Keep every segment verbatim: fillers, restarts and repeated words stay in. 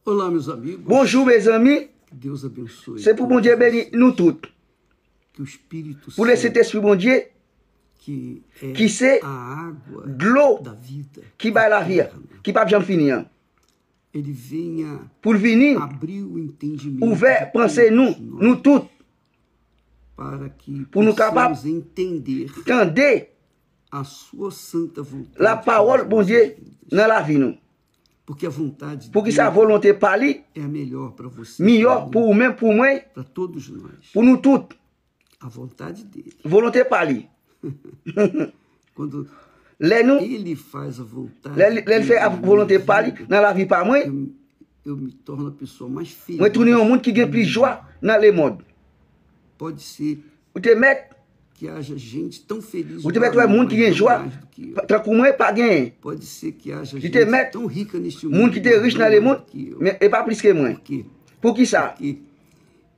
Olá, meus amigos. Bonjou, mezanmi. Que Deus abençoe. Se pou Bondye beni nou tout. Que o Espírito Pou le Santo, Sentespri Bondye, que é ki se a água dlo da vida ki bay lavi a, eterna, ki p ap janm fini an, ele venha pou l vini abrir o entendimento ouvè de panse todos nou, nós, nou tout, para que pou nou kapab possamos entender tande a sua santa vontade la pawòl Bondye nan lavi nou. Porque a vontade Poukisa dele volonte pa li é a melhor para você, miyò para mim, pou ou menm, pou mwen, para todos nós. Pou nou tout? A vontade dele. Volonte pa li. Quando Lè nou, ele faz a vontade lè, lè l fè dele na volonte minha pa li vida, nan lavi pa mwen, eu, eu me torno a pessoa mais feliz, mwen tounen yon moun ki gen plis jwa nan lemonn. Pode ser Ou te mèt, que haja gente tão feliz ou te mèt wè moun ki gen jwa, mais do que eu. Tankou mwen, pa genyen. Pode ser que haja Li te gente mèt tão rica neste mundo, moun ki te rich nan lemonn, que eu. Men e pa plis ke mwen. Por quê? Poukisa? Porque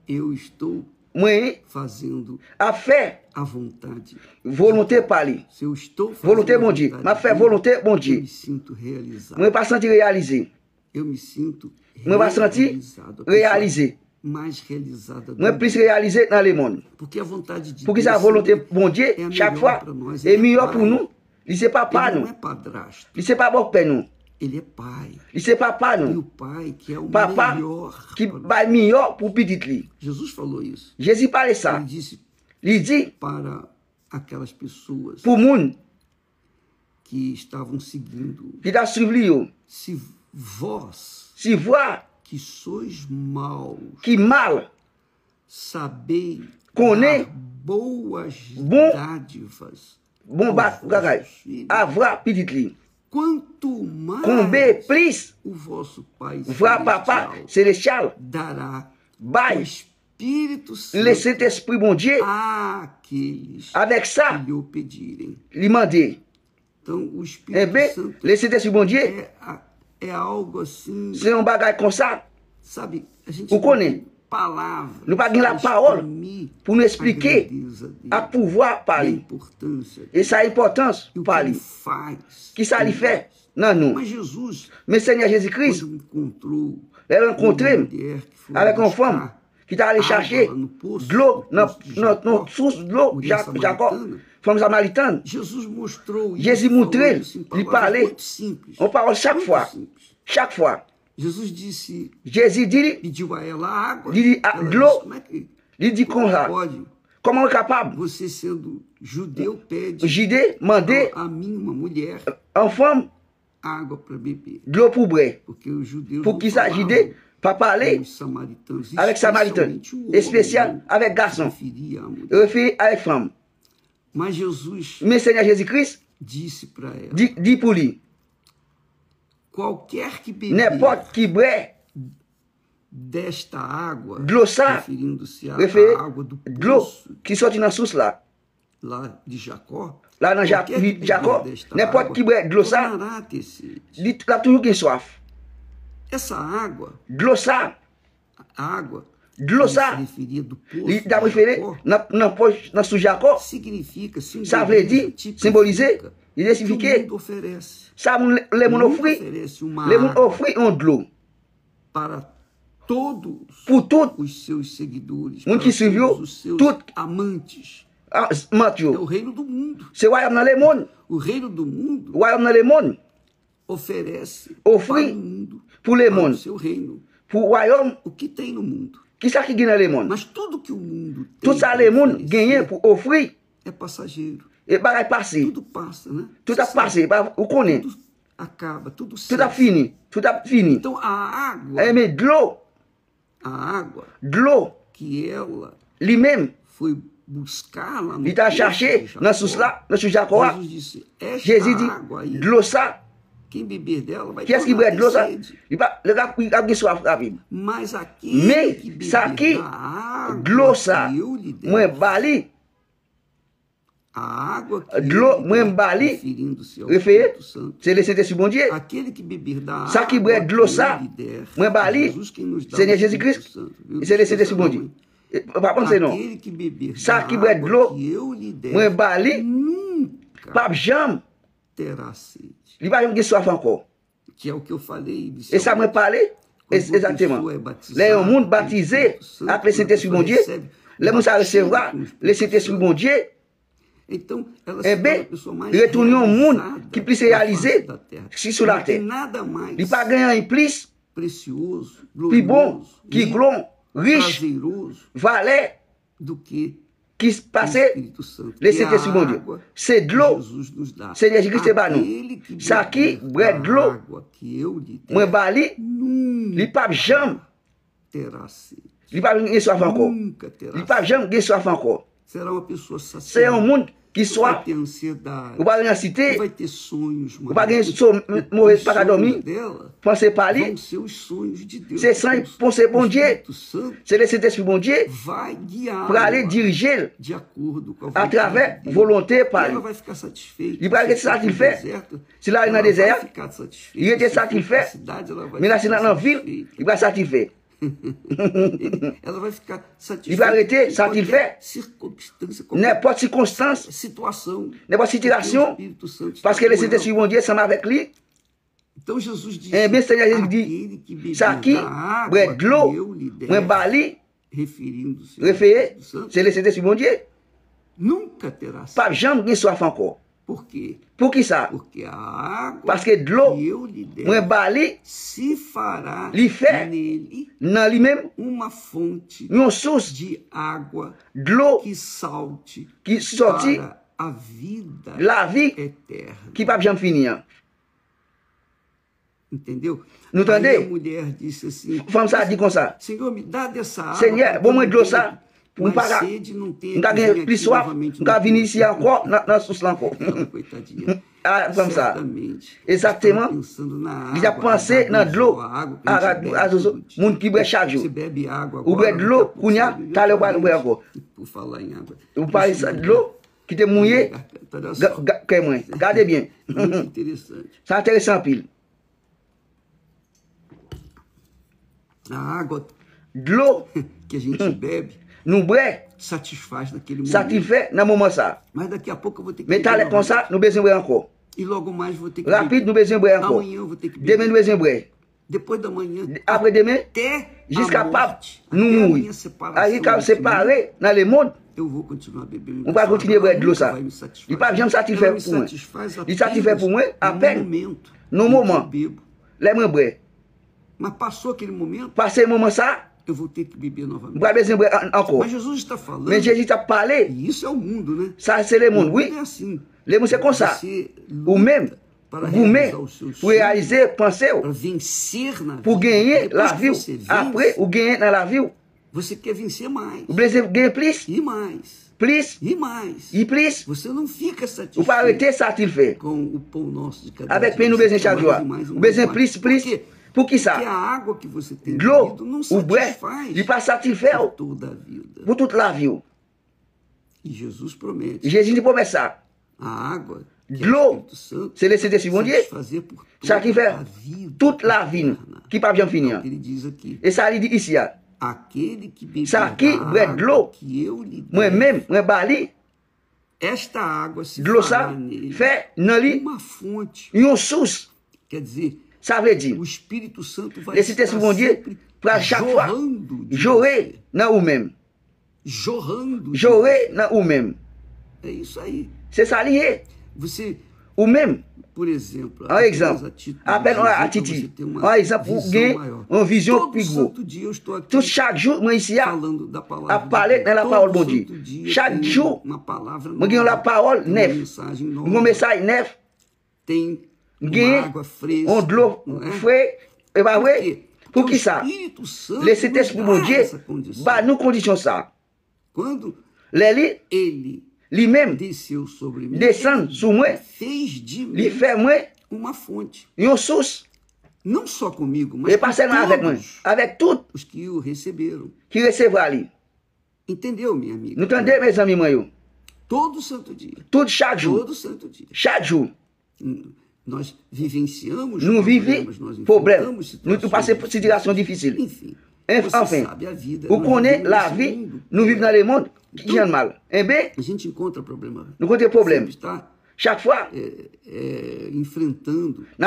eu estou Mwen fazendo ap fè a vontade. Volonte pa li. Se eu estou Volonte fazendo a Bondye. Vontade M ap fè dele, volonte Bondye. Eu me sinto realizado. Mwen pa santi reyalize. Eu me sinto Mwen pa santi realizado. A pessoa reyalize. Mais realizada do Mwen plis reyalize nan lemonn. Porque a vontade de Poukisa Deus volonte sempre Bondye, é a chak melhor fwa, pra nós, e ele é miyò pou pai. Nou? Li se papa Ele nou. Não é padrasto. Li se pa bòpè nou. Ele é pai. Li se papa E nou. O pai que é o Papa melhor ki pra nós. Bay miyò pou pitit li. Jesus falou isso. Jezi pale sa. Ele disse Li di para aquelas pessoas pou moun que estavam seguindo. Ki t ap swiv li yo. Se vós Si vwa que sois maus, ki mal sabei konnen dar boas bon dádivas bon ba- bagay a vwa pitit li. Quanto mais Konbe plis o vosso Pai vwa Papa Celestial Selestyal dará o bay Espírito Santo Le Sentespri Bondye àqueles avèk sa que lhe o pedirem. Li mande. Então, o Espírito Enben, Santo Le Sentespri Bondye é, a- é algo assim, se yon bagay konsa. Sabe, a gente Ou konnen, não tem palavras nou pa gen la pawòl pou nou eksplike a pouvwa pa li. E sa enpòtans pa li. Kisa li fè nan nou? Men Senyè Jezi Kris, lè l rankontre m avèk yon fanm ki ta ale chache dlo nan, nan, nan sous dlo Jakòb, fanm Samaritàn, Jezi montre l, li pale yon pawòl chak fwa. Chak fwa. Jezi di li, li di a dlo, li di konsa, kòman w kapab? Jide mande an fanm dlo pou bwè. Poukisa Jide pa pale avèk Samaritan, espesyal avèk gason, refere avèk fanm? Men Senyè Jezi Kris di, di pou li, Qualquer que beber Nenpòt ki bwè desta água, dlo sa, refere dlo ki soti nan sous la, lá de Jacó, la nan Jakò, nenpòt ki bwè dlo sa, li, l ap toujou gen swaf. Essa água, dlo sa, Dlo sa, li t ap refere nan, nan pòch, nan sous Jakò. Sa vle di, senbolize, idantifike sa moun, lemonn ofri. Lemonn ofri yon dlo pou tout moun ki swiv yo, tout aman yo. Se wayòm nan lemonn. Wayòm nan lemonn ofri pou lemonn, pou wayòm. Kisa ki gen nan lemonn? Tout sa lemonn genyen pou ofri e bagay pase. Tout ap pase, ou konnen. Tout ap fini. Tout ap fini. Enben dlo, dlo, li menm, li t al chache nan sous la, nan sous Jakò a. Jezi di, dlo sa, kiyès ki bwè dlo sa, li pa, li ap, li ap gen swaf rapid. Men sa ki dlo sa, mwen ba li, dlo mwen ba li, refere, se Lesentespri Bondye. Sa ki bwè dlo sa, mwen ba li, Senyè Jezi Kris, se Lesentespri Bondye. E, pa panse non. Sa ki bwè dlo mwen ba li p ap janm, li pa janm gen swaf ankò. E sa mwen pale, Egzakteman. Lè yon moun batize ak Lesentespri Bondye, lè moun sa resevwa Lesentespri Bondye, enben, li retounen yon moun ki plis reyalize ki sou latè. Li pa gen anyen plis, pi bon, ki glon, rich, valè ki pase Lesentespri Bondye. Se dlo Senyè Jezikri te ba nou. Sa ki bwè dlo mwen ba li, li p ap janm, li p ap gen swaf ankò. Li p ap janm gen swaf ankò. Se yon moun ki swaf. Ou pa gen ansite, ou pa gen move, pa ka dòmi. Panse pa li, se sanj, panse Bondye. Se Lesentespri Bondye prale dirije l atravè volonte pa li. Li pral rete satisfè. Si l ale nan dezè a, li rete satisfè. Men la si l al nan vil, li pral satisfè. Li pral rete satisfè. Nenpòt sikonstans, nenpòt sitiyasyon, paske Lesentespri Bondye sanm avèk li. Enben, Senyè Jezi di, sa ki bwè dlo mwen ba li, refere, se Lesentespri Bondye, p ap janm gen swaf ankò. Poukisa? Paske dlo mwen ba li, li fè nan li menm yon sous dlo ki sòti lavi ki p ap janm fini an. Nou tande? Fanm sa a di konsa, Senyè, ban mwen dlo sa pou m pa ka, m ka gen plis swaf, m ka vini isi ankò nan, nan sous la ankò. A, fanm sa a. Egzakteman. Li t ap panse nan dlo. Moun ki bwè chak jou. Ou bwè dlo, kounye a, talè w pral bwè ankò. Ou pale sa dlo ki te mouye kè mwen. Gade byen. Sa enteresan anpil. Dlo nou bwè satisfè nan moman sa. Men talè konsa, nou bezwen bwè ankò. Rapid, nou bezwen bwè ankò. Demen, nou bezwen bwè. Apre demen, jiska pap nou mouri. A, jiska separe nan lemonn. Mwen pral kontinye bwè dlo sa. Li p ap janm satisfè pou mwen. Li satisfè pou mwen apèn nan moman. Lè mwen bwè. Pase moman sa, mwen pral bezwen bwè ankò. Men Jezi t ap pale. Sa se lemonn, wi. Lemonn se konsa. Ou menm, goumen pou reyalize panse w, pou genyen lavi w. Apre ou genyen nan lavi w, ou bezwen gen plis. Plis. E plis. Ou pa rete satisfè avèk pen nou bezwen chak jou a. Ou bezwen plis, plis. Poukisa? Dlo ou bwè, li pa satisfè w pou tout lavi w. Jezi di pwomès sa. Dlo, se Lesentespri Bondye, satisfè tout lavi nou ki p ap janm fini an. E sa li di isi a, sa ki bwè dlo mwen menm, mwen ba li, dlo sa fè nan li yon sous. Sa vle di, Lesentespri Bondye pral chak fwa jore nan ou menm. Jore nan ou menm. Se sa li ye. Ou menm, an egzanp, apèn yon atitid, an egzanp, ou gen yon vizyon pi gwo. Tout chak jou, mwen isi a, ap pale nan lapawòl Bondye. Chak jou, mwen gen yon lapawòl nèf, yon mesaj nèf. M gen yon dlo fre, e pa vre? Poukisa? Lesentespri Bondye ba nou kondisyon sa. Lè li, li menm, desann sou mwen, li fè mwen yon sous. E pa sèlman avèk mwen, avèk tout ki resevwa li. Nou tande, mezanmi mwen yo? Tout chak jou. Chak jou. Nou viv pwoblèm. Nou tou pase sitiyasyon difisil. Anfen, ou konnen lavi, nou viv nan lemonn ki jan mal. Enben, nou kontre pwoblèm. Chak fwa, n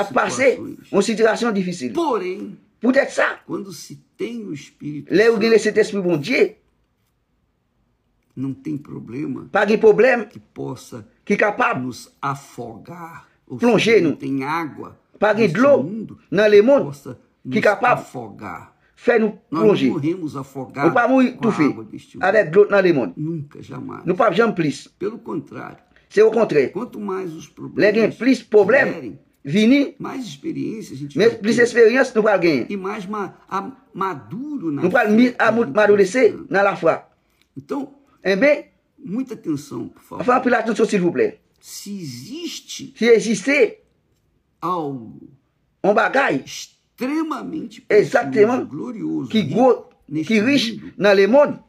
ap pase yon sitiyasyon difisil. Poutèt sa, Quando se tem o Espírito lè ou gen Santo, Lesentespri Bondye, não tem problema pa gen pwoblèm que possa ki kapab nos afogar. Ou Plonge seja, nou. Não tem água Pa gen neste dlo mundo nan lemonn possa ki nos kapab afogar. Fè nou Nós plonje. Não morremos afogados Ou pa mouri com a toufe água deste mundo. Avèk dlo nan lemonn. Nunca, jamais. Nou p ap janm plis. Pelo contrário, Se okontrè. Quanto mais os Lè gen problemas plis pwoblèm vierem, vini, mais experiência a gente men vai plis ter. Esperyans nou pral genyen. E mais ma, a, maduro na Nou pral fé mi que a amou- gente madurese vai nan lafwa. Então, Enben, muita atenção, por favor. Fè anpil atansyon, silvouplè. Se existe Si egziste algo yon bagay extremamente Exatamente. precioso, glorioso, ki rico gwo, neste ki rich mundo, nan lemonn,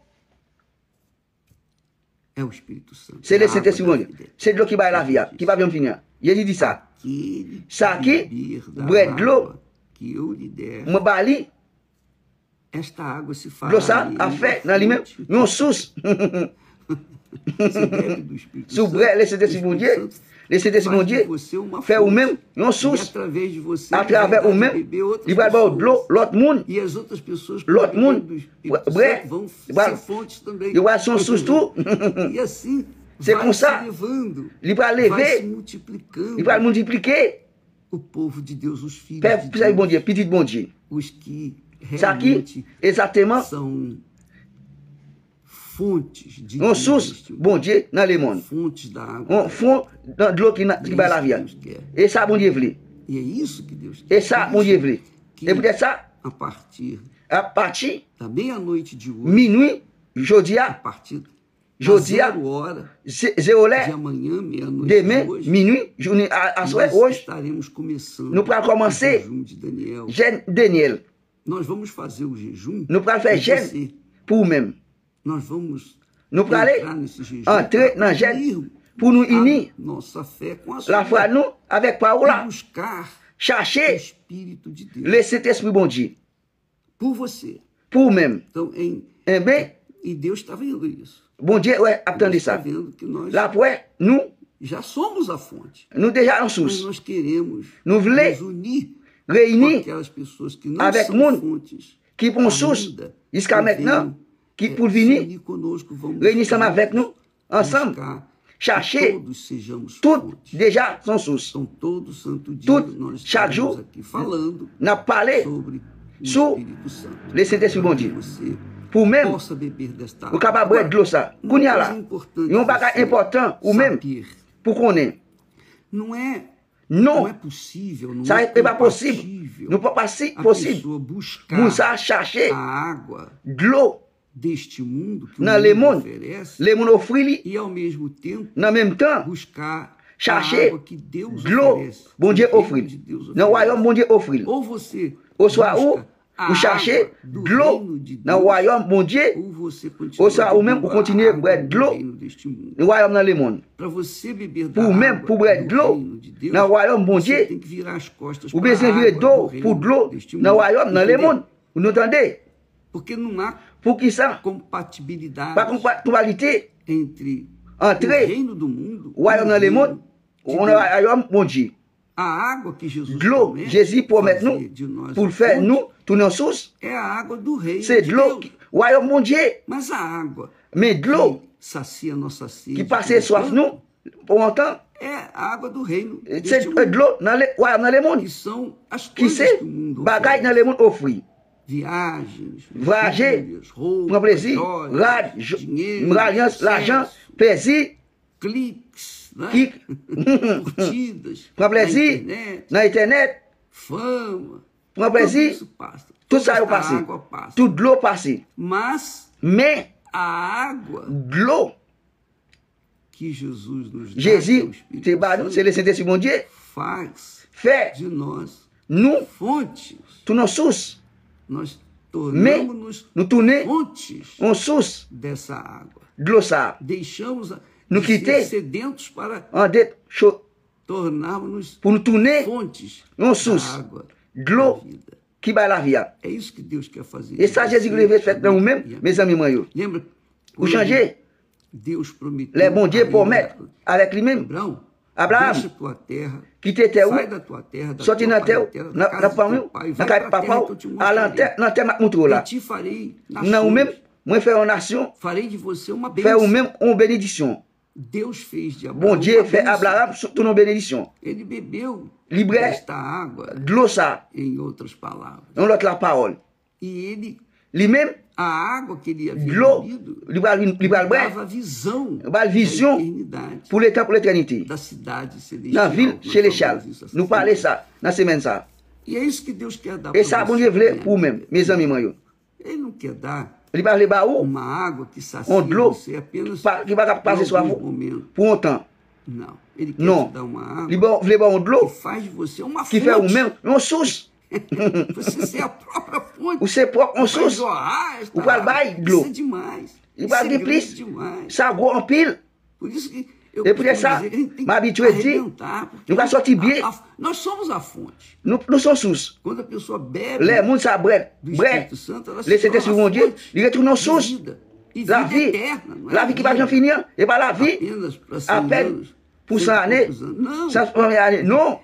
é o Espírito Santo. se É a Lesentespri água da Bondye. vida. Se dlo ki bay lavi a, ki pa janm fini a. Jezi di sa. Aquele Sa ki que beber da bwè dlo água que eu lhe der, Mwen ba li, esta água se fará dlo sa nele ap fè uma nan li menm fonte. Yon sous. Se bebe do Espírito Si w bwè Lesentespri Bondye, Lesentespri Bondye fè ou menm yon sous. Atravè ou menm, li pral ba w dlo, lòt moun, lòt moun li pral se yon sous tou. Se konsa li pral leve, li pral miltiplike. Pèp sèvi Bondye, pitit Bondye. Sa ki egzakteman yon sous Bondye nan lemonn. Yon fon nan dlo ki, nan, ki bay lavi a. E sa Bondye vle. E sa Bondye vle. E poutèt sa, apati minwi jodi a, jodi a, zewo lè, demen, minwi, jounen aswè, wòch, nou pral kòmanse jèn Danyèl. Nou pral fè jèn pou ou menm. Nou prale antre nan jèn pou nou ini lafwa nou avèk pawòl la. Chache Lesentespri Bondye pou ou menm. Enben, Bondye wè ap tande sa. L ap wè nou, nou deja yon sous. Nou vle reyini avèk moun ki pon sous jiska mentnan, ki pou vini reyini ansanm avèk nou, ansanm chache tout deja son sous. Tout chak jou n ap pale sou Lesentespri Bondye. Pou menm ou kapab bwè dlo sa kounye a la. Yon bagay enpòtan ou menm pou konnen. Non, sa e pa posib. Nou pa pa si posib. Moun sa chache dlo nan lemonn lemonn ofri li, nan menm tan chache dlo Bondye ofri l, nan wayòm Bondye ofri l. Oswa ou ou chache dlo nan wayòm Bondye, oswa ou menm ou kontinye bwè dlo nan wayòm nan lemonn. Pou ou menm pou bwè dlo nan wayòm Bondye, ou bezwen vire do pou dlo nan wayòm nan lemonn. Nou tande? Poukisa pa konpatibilite antre wayòm nan lemonn ou nan wayòm Bondye? Dlo Jezi pwomèt nou pou l fè nou tounen yon sous, se dlo wayòm Bondye. Men dlo ki pasye swaf nou pou yon tan, se dlo nan wayòm nan lemonn, ki se bagay nan lemonn ofri. Vwayaje, pran plezi, rad, lajan, plezi, klik, pran plezi nan entènèt, pran plezi, tout sa yo pase, tout dlo pase. Men dlo Jezi te ba nou, se Lesentespri Bondye fè nou tounen yon sous. Men nou tounen yon sous dlo sa a. Nou kite an det pou nou tounen yon sous dlo ki bay lavi a. E sa Jezi vle fè nan ou menm, mezanmi mwen yo. Ou chanje? Lè Bondye pwomèt avèk li menm, Abraram, kite tè ou, sòti nan tè ou, nan fanmi ou, nan kay papa ou, al nan tè, nan tè m ap moutre w la. Nan ou menm, mwen fè yon nasyon, fè ou menm yon benediksyon. Bondye fè Abraram tounen yon benediksyon. Li bwè dlo sa. Yon lòt lapawòl. Li menm, dlo, li pral, li pral bwè, li pral vizyon pou letan, pou letènite. Nan vil selesyal. Nou pale sa nan semèn sa. E sa Bondye vle pou ou menm, mezanmi mwen yo. Li pa vle ba ou yon dlo ki pa ka pase swaf ou pou yon tan. Non. Li vle ba ou yon dlo ki fè ou menm yon sous. Ou se pwòp yon sous. Ou pral bay dlo. Li pral gen plis. Sa gwo anpil. E poutèt sa, m abitye di, nou ka sòti byen. Nou, nou se yon sous. Lè moun sa bwè, bwè Lesentespri Bondye, li retounen yon sous. Lavi, lavi ki p ap janm fini an, e pa lavi apèn pou san ane, san premye ane, non.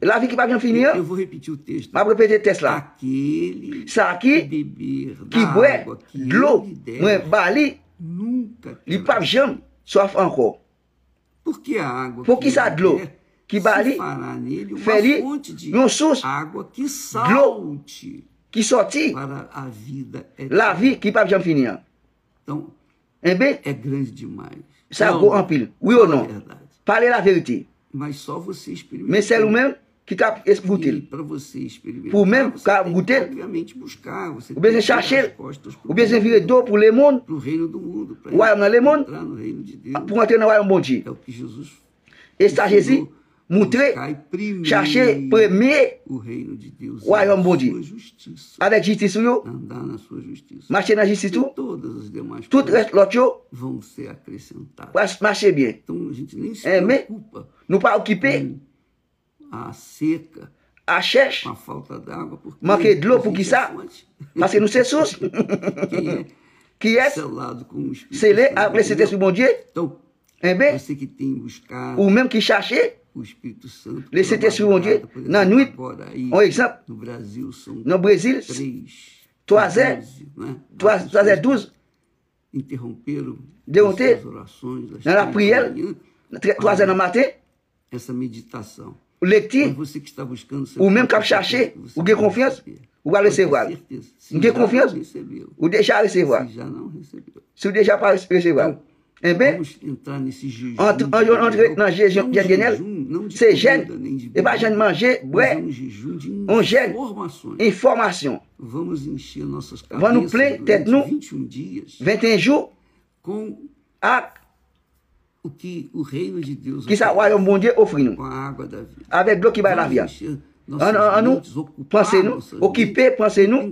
Lavi ki p ap janm fini an. M ap repete tèks la. Sa ki, ki bwè dlo mwen ba li, li p ap janm swaf ankò. Poukisa dlo ki ba li fè li yon sous dlo ki sòti lavi ki p ap janm fini an? Enben, sa gwo anpil. Wi ou non? Pale laverite. Men sèl ou menm ki ka goute l. Pou ou menm ka goute l, ou bezwen chache l. Ou bezwen vire do pou lemonn, wayòm nan lemonn, pou antre nan wayòm Bondye. E sa Jezi moutre, chache premye wayòm Bondye avèk jistis ou yo. Mache nan jistis ou. Tout rès lòt yo pral mache byen. Enben, nou pa okipe a chèch, manke dlo. Poukisa? Paske nou se sous. Kiyès sele avèk Lesentespri Bondye? Enben, ou menm ki chache Lesentespri Bondye nan nwit, yon egzanp, nan Brezil, twazè, twazè douz, deronte nan lapriyè, twazè nan maten, lekti, ou menm k ap chache, ou gen konfyans, ou pral resevwa l. M gen konfyans, ou deja resevwa l. Si w deja pa resevwa l, enben, antre, antre nan jèn, jèn, jèn, se jèn, e pa jèn manje, bwè, yon jèn enfòmasyon. Van nou plen tèt nou venteyen jou ak kisa Wayòm Bondye ofri nou avèk dlo ki bay lavi a. Ann, ann, ann nou panse nou, okipe panse nou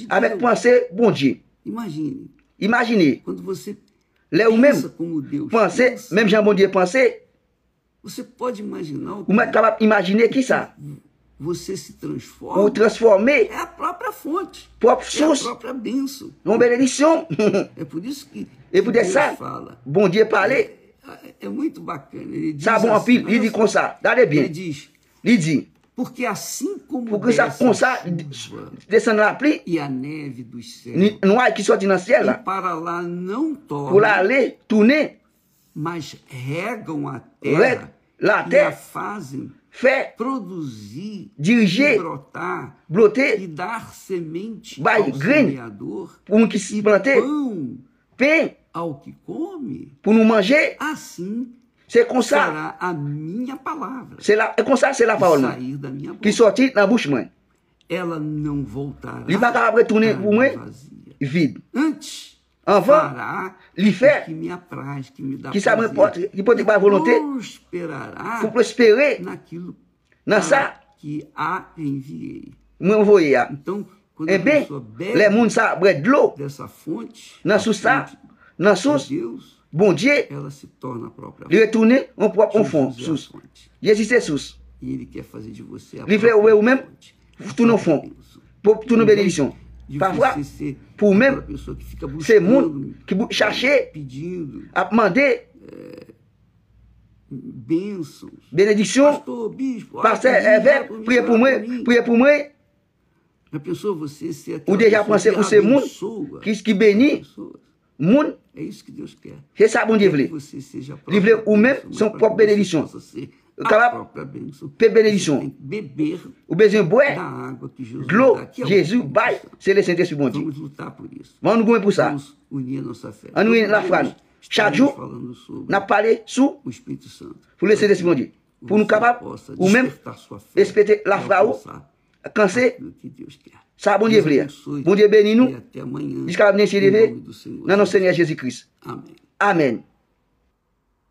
avèk panse Bondye. Imajine, lè ou menm panse menm jan Bondye panse, ou mèt kapab imajine kisa? Ou transfòme pwòp sous yon benediksyon. E poutèt sa, Bondye pale. Sa bon anpil. Li di konsa, gade byen. Li di, poukisa konsa desann lapli nway ki sòti nan syèl la, pou l ale tounen, règ latè, fè, dirije, bwote, bay grenn pou moun ki plante, pen pou nou manje. Se konsa, se la, e konsa se lapawòl mwen ki sòti nan bouch mwen. Li pa kapab retounen pou mwen vid. Anvan, li fè kisa mwen pote, ki pote bay volonte, pou pwospere nan sa mwen voye a. Enben, lè moun sa bwè dlo nan sous sa, nan sous Bondye, li retounen yon pwòp, yon fon sous. Jezi se sous. Li vle wè ou menm tounen yon fon, pou tounen yon benediksyon. Pafwa, pou ou menm, se moun ki chache, ap mande, Benediksyon. Pastè Èvè, priye pou mwen, priye pou mwen. Ou deja panse ou se moun ki, ki beni moun. Se sa Bondye vle. Li vle ou menm se yon pwòp benediksyon. Ou kapab pe benediksyon. Ou bezwen bwè dlo Jezi bay, se le Sentespri Bondye. Ann nou goumen pou sa. Ann nou gen lafwa nou. Chak jou, n ap pale sou pou le Sentespri Bondye. Pou nou kapab, ou menm, espete lafwa ou, kanse sa Bondye vle a. Bondye beni nou. Jiska lè Bondye leve, nan non Senyè Jezi Kris. Amèn.